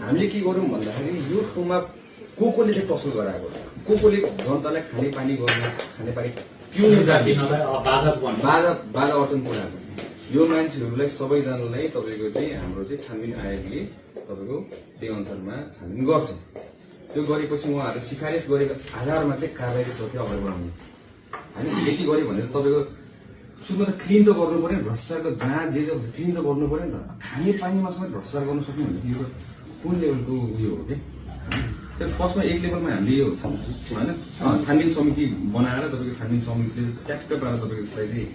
हामीले के गरौँ भन्दाखेरि यो ठाउँमा कोले चाहिँ टसल गराएको कोले जनतालाई खानेपानी गर्न खानेपानी पिउनु बाधा अर्चन पुऱ्याएको यो मान्छेहरूलाई सबैजनालाई तपाईँको चाहिँ हाम्रो चाहिँ छानबिन आयोगले तपाईँको त्यही अनुसारमा छानबिन गर्छ। त्यो गरेपछि उहाँहरूले सिफारिस गरेको आधारमा चाहिँ कारबाही प्रति अगाडि बढाउने होइन। यति गर्यो भने तपाईँको सुरुमा त क्लिन त गर्नु पर्यो नि, भ्रष्टाचारको जहाँ जे क्लिन त गर्नु पर्यो नि त। खानेपानीमा समेत भ्रष्टाचार गर्न सक्नु भने यो कुन लेभलको उयो हो क्या। त्यो फर्स्टमा एक लेभलमा हामीले यो होइन छानबिन समिति बनाएर तपाईँको छानबिन समितिले ट्याक्क पारेर तपाईँको यसलाई चाहिँ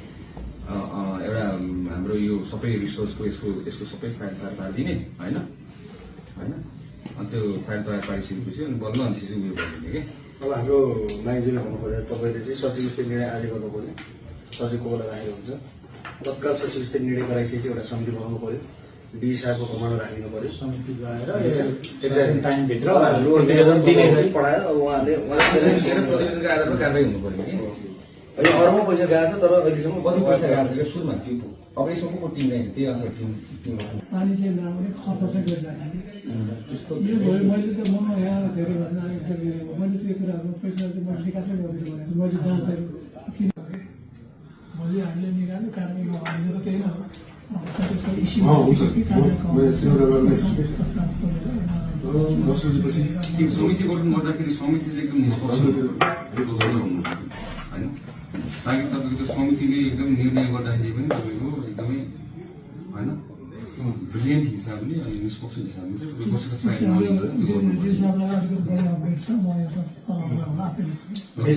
एउटा हाम्रो यो सबै रिसोर्सको यसको सबै फाइल तयार पारिदिने होइन होइन। अनि त्यो फाइल तयार पारिसकेपछि अनि बल्ल अनि चाहिँ उयो गरिदिने कि। अब हाम्रो माइजीले भन्नुपर्दा तपाईँले चाहिँ सचिव स्तरीय निर्णय आज गर्नु पर्यो, सचिव को बेला राखेको हुन्छ, तत्काल सचिव स्तरीय निर्णय गराइसकेपछि एउटा समिति बनाउनु पर्यो, डी साहबको कमान्डो राखिदिनु पर्यो, समिति गएर टाइमभित्र पढाएर अब उहाँले प्रतिवेदनको आधारमा कारबाही हुनु पर्यो कि। अहिले अरूमा पैसा गएको छ तर अहिलेसम्म कति पैसा गएको छ सुरुमा त्यो अब यसको को टिम रहेछ त्यही अनुसार टिम पानी चाहिँ नआउने खर्च चाहिँ गरिरहेको त्यस्तो यो भयो। मैले त म यहाँ धेरै भन्दा मैले त्यो कुराहरू पैसा चाहिँ मैले निकासै गर्दैछु भनेको मैले जाँच किन भोलि हामीले निकाल्यो कारबाही नगर्ने त त्यही हो। समिति गठन गर्दाखेरि समिति चाहिँ एकदम निष्पक्ष होइन, ताकि तपाईँको त्यो समितिले एकदम निर्णय गर्दाखेरि पनि तपाईँको एकदमै होइन ब्रिलियन्ट हिसाबले अनि निष्पक्ष हिसाबले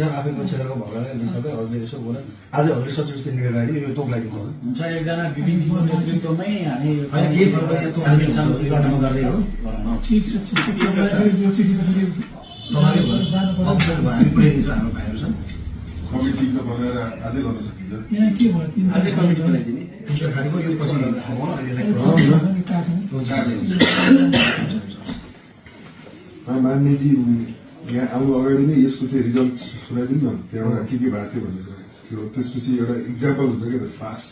आफ्नो क्षेत्रको भएर यसो बोल आजहरूले सचिव स्तरीय निर्णय राख्यो यो तोक लागि हुन्छ। एकजना विभिन्न नेतृत्वमै हामी समिति गठन गर्दै हो। ठिक छ हामी पुऱ्याइदिन्छौँ। हाम्रो भाइहरू छन् कमिटी त बनाएर आजै गर्न सकिन्छ। यहाँ के भयो अझै कमिटी बनाइदिने खानेको यो पछि मान्यजी यहाँ आउनु अगाडि नै यसको चाहिँ रिजल्ट सुनाइदिनु न, त्यहाँबाट के भएको थियो भनेर त्यो त्यसपछि एउटा इक्जाम्पल हुन्छ क्या फास्ट।